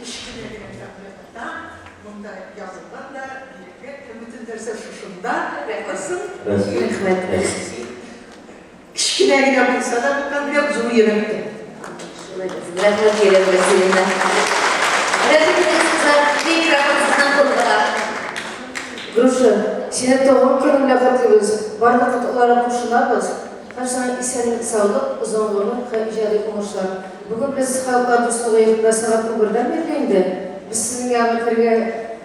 Кечкенә генә конвертта монда язылган да, бирелгән дә бөтен нәрсә шушында. Укырсың. Рәхмәт. Кечкенә генә булса да бу конверт зур йөрәктә. Шулай булсын. Рәхмәт, Елена Васильевна. Рәхим итегез, кызлар, микрофон сезнең кулда. Груша, сине туган көнең белән котлыйбыз, барлык котлауларга кушылабыз һәм сиңа исәнлек, саулык, озын гомер һәм иҗади уңышлар. Бүген без Халыклар дуслыгы йортында сәгать унбердән бирле инде. Без сезнең янга керергә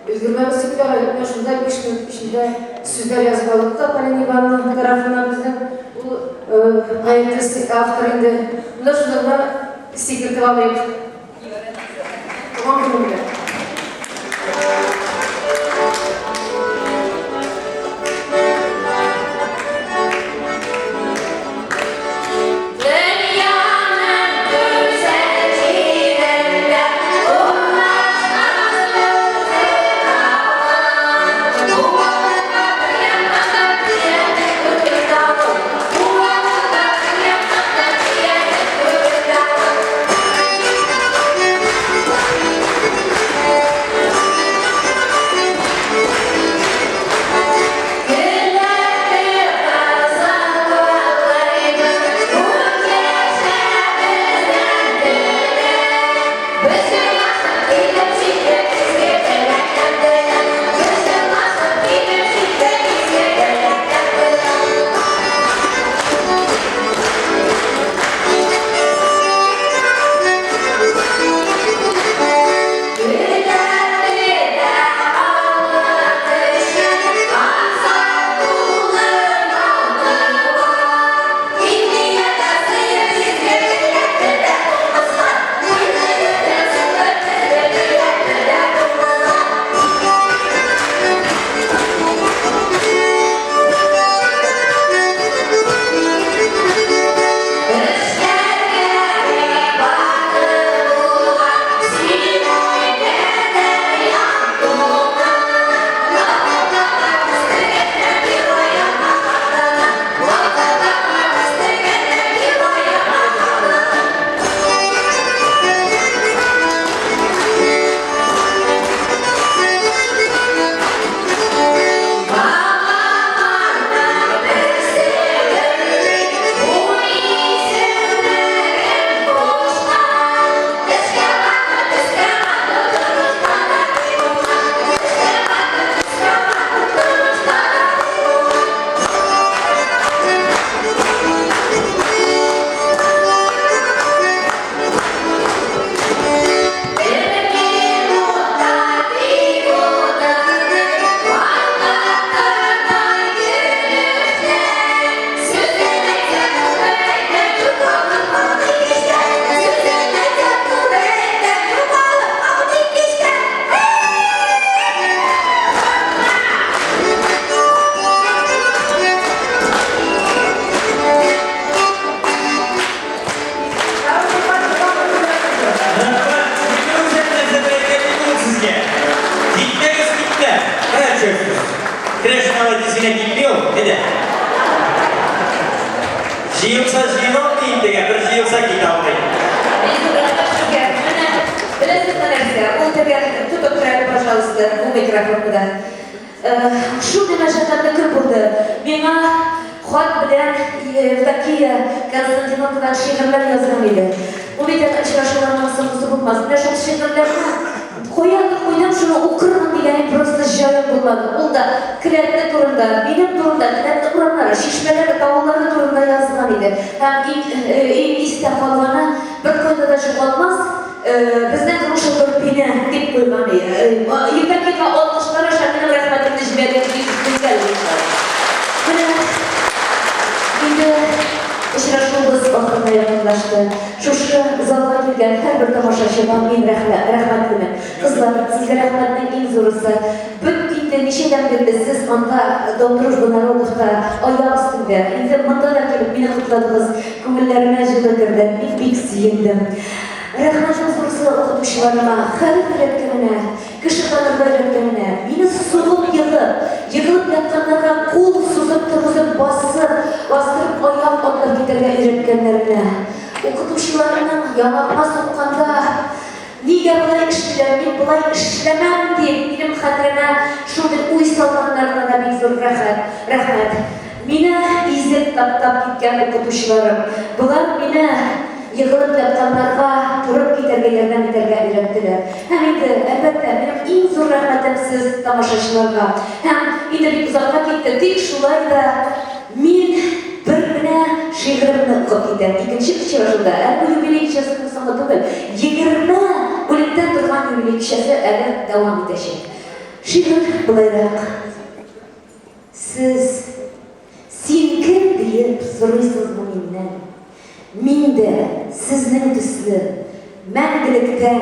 өлгермәбез дип уйлаган идек, менә шунда биш минут эчендә сүзләр язып алдык та Полина Ивановна тарафыннан безнең ул гаепле автор инде. Менә шунда гына сикертеп алыйк. Туган көнең белән! Дөньяның гүзәл җирендә урнашкан Җыелса җыела алмый инде, бер җыелса китә алмый. Рәхмәт сезгә. Менә беләсезме нәрсә, ул теге тотып тор әле, пожалуйста, бу микрофонны да. Шундый мәшәкатьле көн булды. Миңа хат белән Евдокия Константиновнадан шигырьләр язган иде. Бу бит әле очрашуларның соңгысы булмас. Менә шул шигырьләрне каяндыр куйдым, шуны укырмын дигәнем просто җаем булмады. Ул да Келәтне турында, минем турында, Келәтне урамнары, чишмәләре, таулары турында язган иде. Һәм иң, иң истә калганы, беркайда да югалмас, безнең Груша Горпинә дип куйган иде. Евдокиягә алкышлар аша минем рәхмәтемне җибәргән бик гүзәл булды. Менә инде очрашуыбыз ахырына якынлашты. Шушы залга килгән һәрбер тамашачыга мин рәхмәтлемен. Кызлар, сезгә рәхмәтнең иң зурысы. Бөт инде ничәдән бирле сез анда, Дом дружбы народовта, аяк өстендә. Инде монда да килеп мине котладыгыз, күңелләремә җылы керде, мин бик сөендем. Рәхмәтнең зурысы укытучыларыма, хәреф өйрәткәненә, кеше танырга өйрәткәненә, мине сугып егып, егылып ятканнарга кул сузып торгызып басып, бастырып аяк атлап китәргә өйрәткәннәренә. Укытучыларымның яңагыма сукканда. Нигә болай эшлиләр, мин болай эшләмәм, дип, минем хәтеремә шундый уй салганнарына да бик зур рәхәт, рәхмәт. Мине изеп, таптап киткән укытучыларым. Болар мине егылып ятканнарга торып китәргә ярдәм итәргә өйрәттеләр. Һәм инде, әлбәттә, минем иң зур рәхмәтем сез, тамашачыларга. Һәм инде бик озакка китте, тик шулай да мин бер генә шигыремне укып китәм. Икенче очрашуда, әле бу юбилей кичәсенең соңгы түгел, 20 бүлектән торган юбилей кичәсе әле дәвам итәчәк. Шигырь болайрак. Сез, Син кем? диеп сорыйсызмы миннән? Мин дә сезнең төсле, мәңгелектән,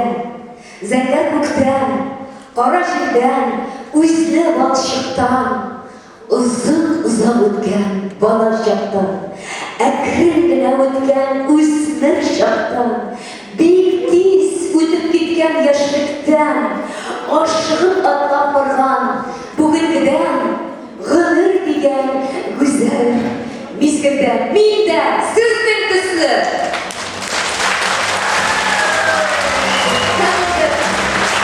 зәңгәр күктән, кара җирдән, үзле балчыктан, озын-озак үткән бала чактан, әкрен генә үткән үсмер чактан, бик тиз үтеп киткән яшьлектән, ашыгып атлап барган Бүгенгедән гомер дигән гүзәл мизгелдә мин дә сезнең төсле! Һәм инде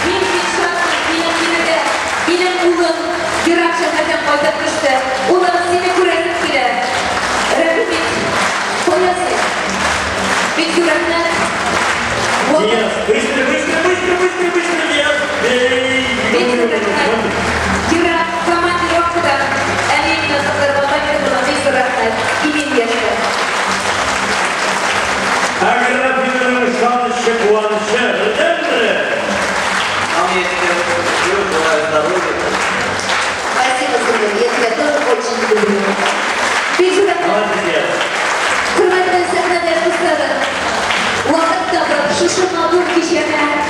мин бик шатмын, минем биредә минем улым ерак шәһәрдән кайтып төште. Улым, сине күрәсем килә. Рәхим ит, кая син? Бик зур рәхмәт. Диас, быстро, быстро, быстро, быстро, быстро, Диас! Бик зур рәхмәт. Ерак командировкадан әниемне котларга кайтып, бик зур рәхмәт. Имин яшә. Аграфенаның ышанычы, куанычы, бердәнбере. Мам, я тебя очень люблю, желаю здоровья. Спасибо, сынок, я тебя тоже очень люблю. Бик зур рәхмәт. Молодец. Хөрмәтле сәхнәдә дусларым, вакыт табып, шушы матур кичәне